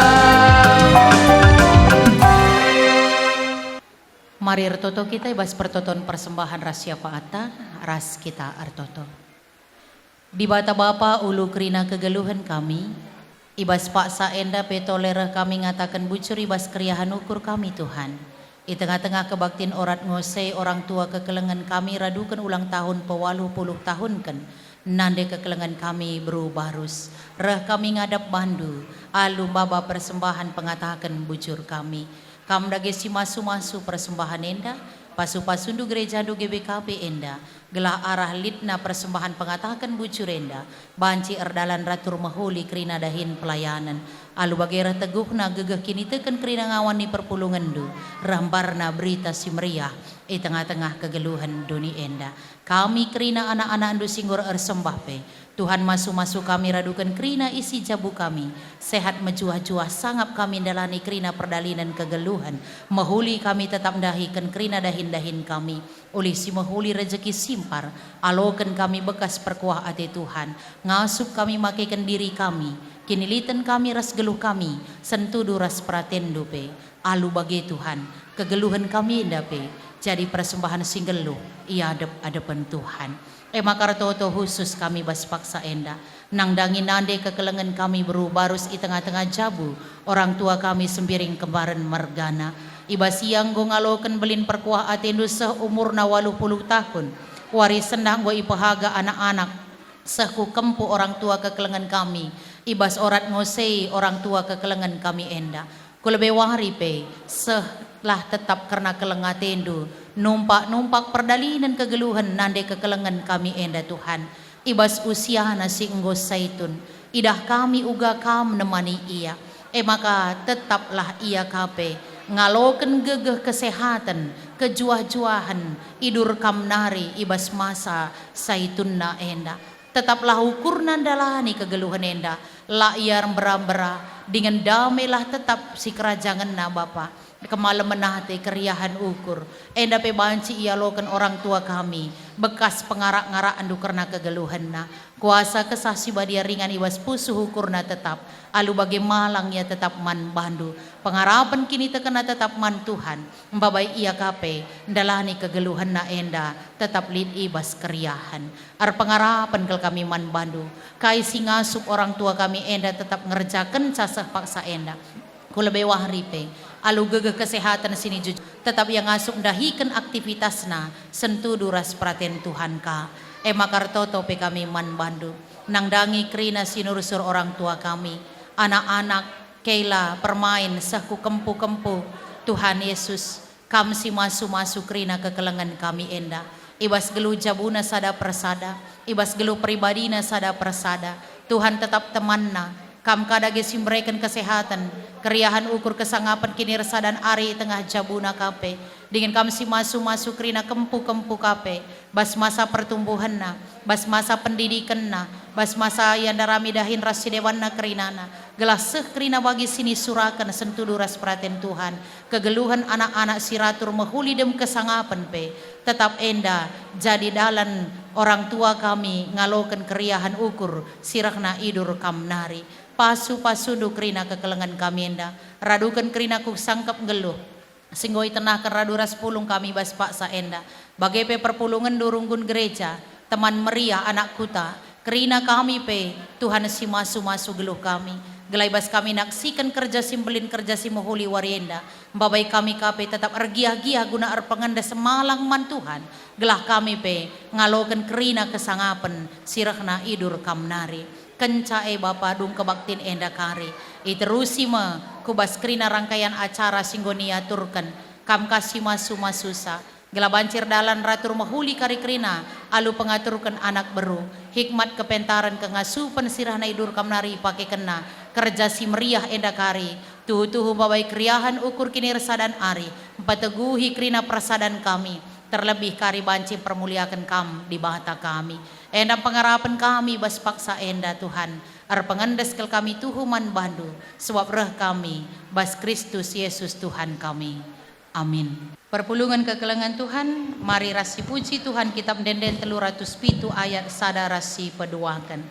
Mari ertoto kita i bas pertoton persembahen ras syafaatta, ras kita ertoto. Dibata Bapa, ulu kerina kegeluhen kami, i bas paksa enda pe tole reh kami ngataken bujur i bas keriahen ukur kami, Tuhan. I tengah-tengah kebaktin orat ngose orang tua kekelengen kami raduken ulang tahun pewaluh puluh tahunken nande kekelengen kami beru Barus. Reh kami ngadap bandu, alu maba persembahan pengataken bujur kami. Kam dage si masu-masu persembahan enda, pasu-pasundu gerejandu G B K P enda, gelah arah litna persembahan pengataken bujur enda, banci erdalan ratur mehuli kerina dahin pelayanen. Alu bage reh teguhna gegeh kiniteken kerina ngawan ni perpulungenndu, reh mbarna berita si meriah i tengah-tengah kegeluhen doni enda. Kami kerina anak-anakndu si enggo ersembah pe, Tuhan masu-masu kami raduken kerina isi jabu kami, sehat mejuah-juah sangap kami ndalani kerina perdalinen kegeluhen, mehuli kami tetap ndahiken kerina dahin-dahin kami. Ulih si mehuli rejeki simpar, aloken kami bekas perkuah ate Tuhan, ngasup kami makeken diri kami, kiniliten kami ras geluh kami, sentudu ras peratenNdu pe. Alu bage Tuhan, kegeluhen kami enda pe jadi persembahan si nggeluh i adep-adepen Tuhan. E maka ertoto khusus kami bas paksa enda, nandangi nande kekelengen kami beru Barus i tengah-tengah jabu, orang tua kami Sembiring Kembaren mergana. I bas ia enggo ngaloken belin perkuah atendu seh umurna waluh puluh tahun. Wari sendah enggo ipehaga anak-anak seh ku kempu orang tua kekelengen kami, i bas orat ngosei orang tua kekelengen kami enda. Ku lebe wari pe, sehlah tetap kerna keleng atendu, numpak-numpak perdalinen kegeluhen nande kekelengen kami enda, Tuhan. I bas usiana si enggo saitun, idah kami uga Kam nemani ia. E maka tetaplah ia ka pe ngaloken gegeh kesehaten, kejuah-juahen, idur Kam nari i bas masa saitunna enda. Tetaplah ukurna ndalani kegeluhen enda, la ia mbera-mbera, dingen damelah tetap sikerajangenna, Bapa. Kemalemen ate, keriahen ukur, enda pe banci ialoken orang tua kami, bekas pengarak-ngarakndu kerna kegeluhenna. Kuasa Kesah Si Badia ringan i bas pusuh ukurna tetap, alu bage malang ia tetap man bandu. Pengarapen kinitekenna tetap man Tuhan, mbabai ia ka pe ndalani kegeluhenna enda tetap lit i bas keriahen. Erpengarapen kal kami man bandu, kai si ngasup orang tua kami enda tetap ngerjakenca seh paksa enda. Ku lebe wari pe, alu gegeh kesehaten si nijuju, tetap ia ngasup ndahiken aktivitasna sentudu ras peraten Tuhan ka. E maka ertoto pe kami man bandu, nandangi kerina si nursur orang tua kami, anak-anak, kela, permain, seh ku kempu-kempu. Tuhan Yesus, Kam si masu-masu kerina kekelengen kami enda. I bas geluh jabuna sada persada, i bas geluh pribadina sada persada, Tuhan tetap temanna. Kam ka dage si mereken kesehaten, keriahen ukur kesangapen kinirsadan ari i tengah jabuna ka pe. Dingen Kam si masu-masu kerina kempu-kempu ka pe, bas masa pertumbuhenna, bas masa pendidikenna, bas masa ia ndarami dahin ras si debanna kerinana, gelah seh kerina bagi si nisuraken sentudu ras peraten Tuhan. Kegeluhen anak-anak si ratur mehuli dem kesangapen pe, tetap enda jadi dalan orang tua kami ngaloken keriahen ukur si rehna idur Kam nari. Pasu-pasundu kerina kekelengen kami enda, raduken kerina ku sangkep nggeluh si enggo itenahken radu ras pulung kami bas paksa enda, bage pe perpulungenndu runggun gereja, teman meriah anak kuta, kerina kami pe, Tuhan si masu-masu geluh kami, gelah i bas kami naksiken kerja si mbelin kerja si mehuli wari enda, mbabai kami ka pe tetap ergiah-giah guna erpengendes malang man Tuhan, gelah kami pe ngaloken kerina kesangapen si rehna idur Kam nari. Kenca e Bapa, dung kebaktin enda kari, iterusi me ku bas kerina rangkaian acara si enggo niaturken, Kam ka si masu-masusa, gelah banci erdalan ratur mehuli kari kerina alu pengaturken anak beru, hikmat kepentaren kengasupen si rehna idur Kam nari ipakekenna, kerja si meriah enda kari, tuhu-tuhu mbabai keriahen ukur kinirsadan ari, mpeteguhi kerina persadan kami, terlebih kari banci mpermuliaken Kam, Dibata kami. Enda pengarapen kami bas paksa enda, Tuhan. Erpengendes kal kami tuhu man Bandu, sebab reh kami bas Kristus Yesus Tuhan kami. Amin. Perpulungen kekelengen Tuhan, mari ras sipuji Tuhan, Kitab Ende-enden telu ratus pitu ayat sada ras sipeduaken.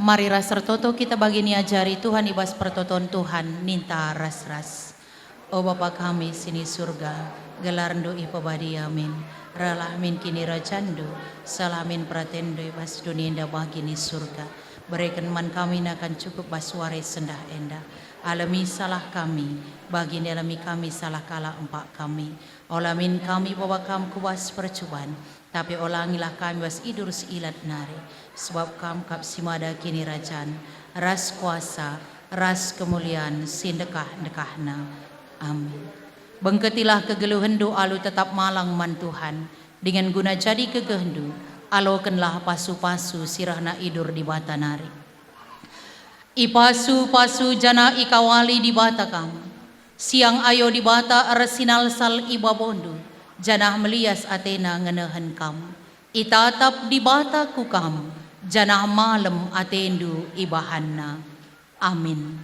Mari ras ertoto kita bagi niajari Tuhan i bas pertoton Tuhan, ninta ras-ras. O Bapa kami si ni Surga, gelarNdu ipebadia min, rehlah min kinirajanNdu, seh min peratenNdu i bas doni enda bagi ni Surga. Bereken man kami nakan cukup bas wari sendah enda. Alemi salah kami, bagi nialemi kami salah kalak empak kami. Ola min kami bawa Kam ku bas percuban, tapi olangilah kami bas idur si ilat nari, sebab Kam kap si mada kinirajan, ras kuasa, ras kemulian si ndekah-ndekahna. Amin. Bengketilah kegeluhenNdu alu tetap malang man Tuhan, dingen guna jadi gegehndu, alokenlah pasu-pasu si rehna idur Dibata nari. Ipasu-pasu janah ikawali Dibata kam. Siang ayo Dibata ersinalsal i babondu, janah melias ateNa ngenehen kam. Itatap Dibata ku kam, janah malem atendu ibahanNa. Amin.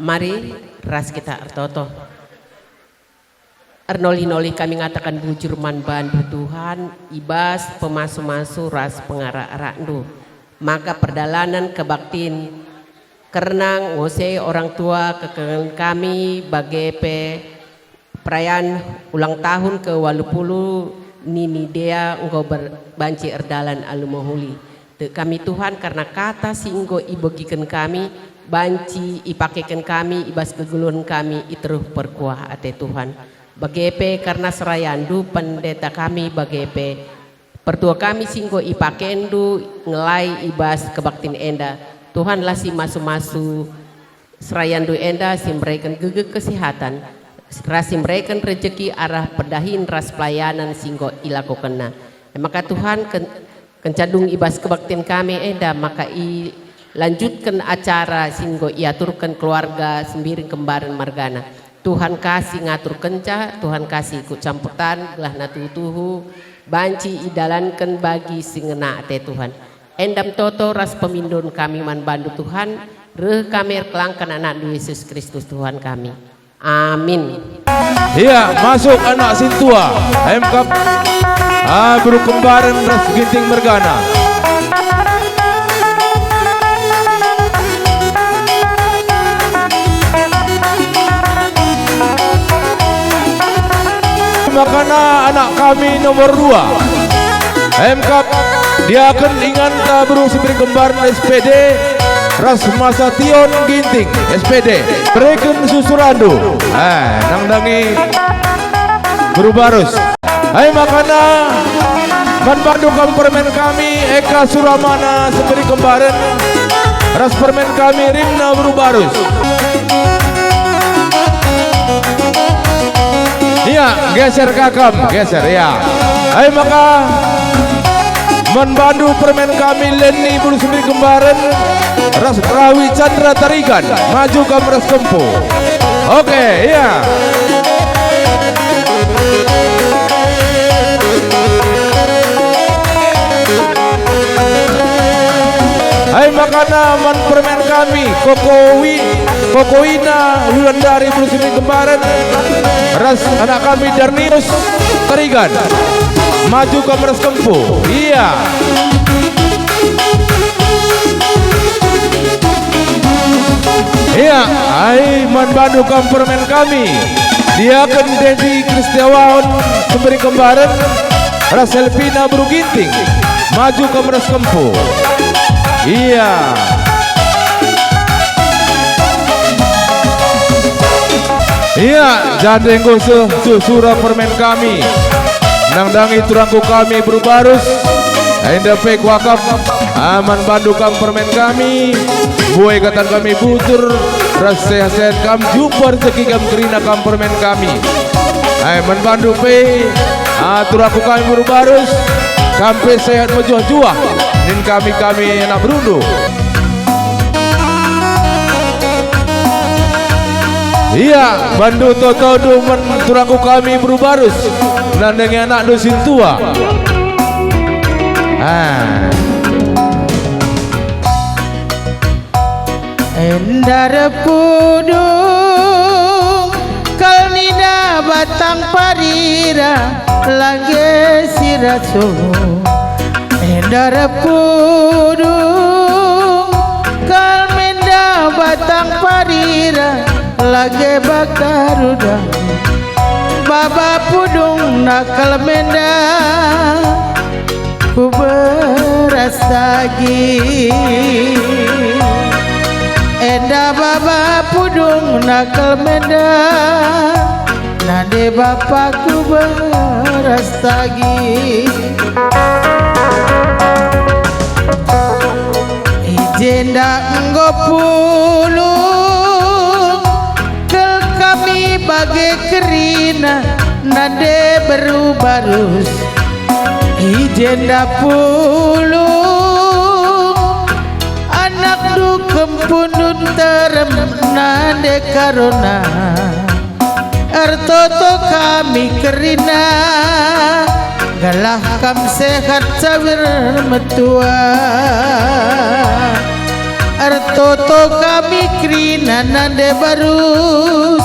Mari ras kita ertoto. Ernolih-nolih kami ngataken bujur man bandu, Tuhan, i bas pemasu-masu ras pengarak-arakndu, maka perdalanen kebaktin kerna ngose orang tua kekelengen kami, bage pe perayaan ulang tahun ke waluh puluh nini dea enggo ber-, banci erdalan alu mehuli. Tek kami, Tuhan, kerna kata si enggo ibegiken kami, banci ipakeken kami i bas kegeluhen kami i teruh perkuah ate, Tuhan. Bage pe kerna serayandu pendeta kami, bage pe pertua kami si enggo ipakendu ngelai i bas kebaktin enda. Tuhan, la si masu-masu serayandu enda si mereken gegeh kesehatan, ras si mereken rejeki arah perdahin ras pelayanan si enggo ilakokenna. E maka Tuhan, ken-, kenca dung i bas kebaktin kami enda, maka ilanjutken acara si enggo iaturken keluarga Sembiring Kembaren margana. Tuhan ka si ngaturkenca, Tuhan ka si ikut campur tangan, gelahna tuhu-tuhu banci idalanken bagi si ngena ate, Tuhan. Enda me toto ras pemindon kami man bandu, Tuhan, reh kami erkelangken anakndu Yesus Kristus, Tuhan kami. Amin. Ia, masuk anak sintua, M K, ah, Beru Kembaren ras Ginting mergana. Makana anak kami nomor dua, M K, diaken inganta Beru Sembiring Kembaren S P D, ras Masa Tion Ginting S P D. Bereken susurandu. Eh, nandangi Beru Barus. Ai makana, man bandu kam permen kami, Eka Suramana Sembiring Kembaren, ras permen kami Rimna Beru Barus. Ia, geser ka kam, geser, ia. Ai maka, man bandu permen kami Leni Beru Sembiring Kembaren, ras Rawi Chandra Tarigan, maju kam ras kempu. Oke, ia. Ai makana man permen kami, Kokowi, Kokoina Wulandari Beru Sembiring Kembaren, ras anak kami Darnius Tarigan. Maju kam ras kempu. Ia. Ia, ai man bandu kam permen kami. Diaken Dedi Kristiawan Sembiring Kembaren, ras Elvina Beru Ginting. Maju kam ras kempu. Ia. Ia, jande enggo seh, seh sura permen kami. Nandangi turangku kami Beru Barus, enda pe kuakap, ah, man bandu kam permen kami, mbuai katan kami bujur, ras sehat-sehat kam, jumpa rejeki kam kerina kam permen kami. Ai, man bandu pe, ah, turangku kami Beru Barus, kam pe sehat mejuah-juah, nin kami-kami anak berundu. Ia, bandu toto-tondu man turangku kami Beru Barus, nandangi anakndu sintua. Ah. Enda erpudung kal nina batang parira lage si raso. Enda erpudung kal menda batang parira lage baka rudang. Baba pudungna kal menda ku beras daging. Enda baba pudungna kal menda, nande bapa ku beras daging. I jenda enggo pulung kal kami bage kerina, nande beru barus. I jenda pulung anak dukun pundun terem nande karona. Ertoto kami kerina, gelah kam sehat cawir metua. Ertoto kami kerina nande barus,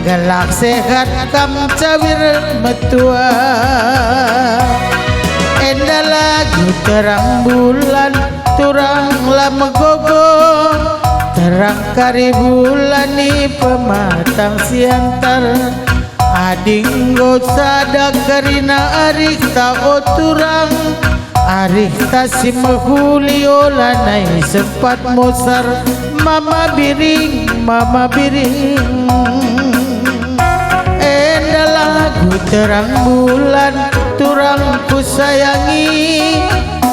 gelah sehat kam cawir metua. Enda lagu terang bulan, turang la megogo, terang kari bulan i pematang siantar. Adi enggo sada kerina arihta o turang, arihta si mehuli olanai sempat mosar, mama biring, mama biring. Enda lagu terang bulan, turang kusayangi,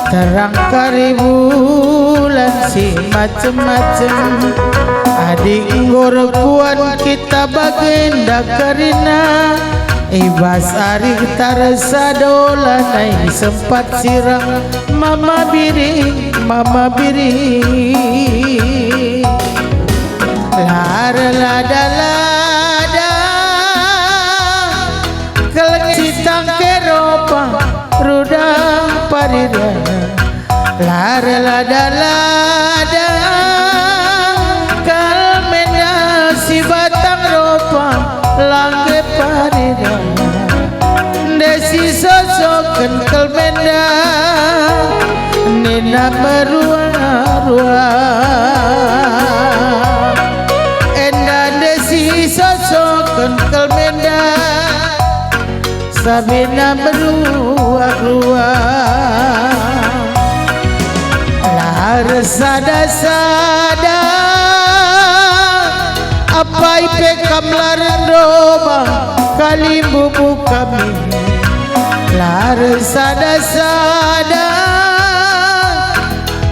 terang kari bulan si macem-macem. Adi enggo rekuan kita bagenda kerina, i bas arihta sada olanai sempat sirang, mama biring, mama biring. Lar lada-lada, keleng si tangke ropa, rudang parida. Lar lada-lada, kal menda si batang ropa, langge parida. Ndai si sosoken kal menda, nina merua-rua. Enda ndai si sosoken kal menda, sabena merua-rua. Lar sada-sada, apai pe kam lar ndoba kalimbubu kami. Lar sada-sada,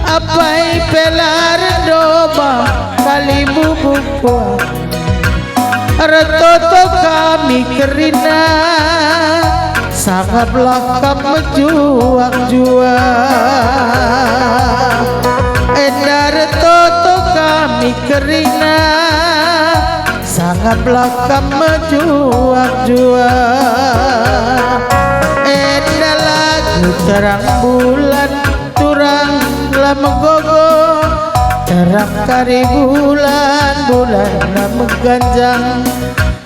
apai pe lar ndoba kalimbubu kami. Ertoto kami kerina, sangaplah kam mejuah-juah. Enda ertoto kami kerina, sangaplah kam mejuah-juah. Enda lagu terang bulan, turang la megogo, terang kari bulan, bulan la meganjang.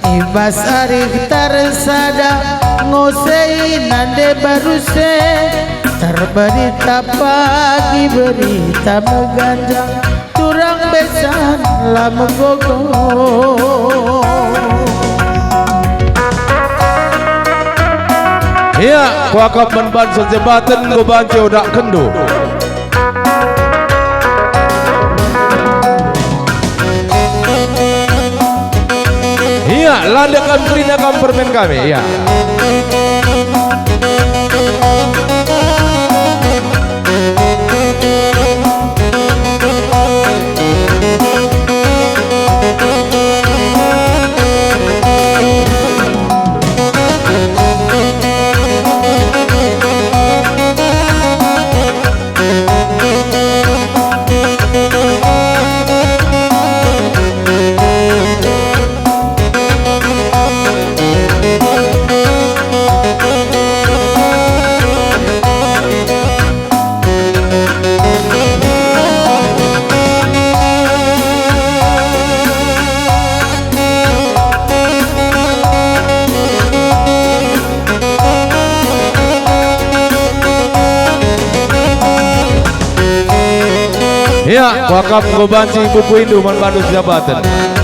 I bas arihta sada ngosei nande baruse, terberita pagi berita meganjang, turang besan la megogo. Ia, kuakap man bansa jebaten enggo banci odakkenndu. Ia, la ndek kam kerina kam permen kami, ia. Ya, kuakap enggo banci pupuindu man bandu si dapaten.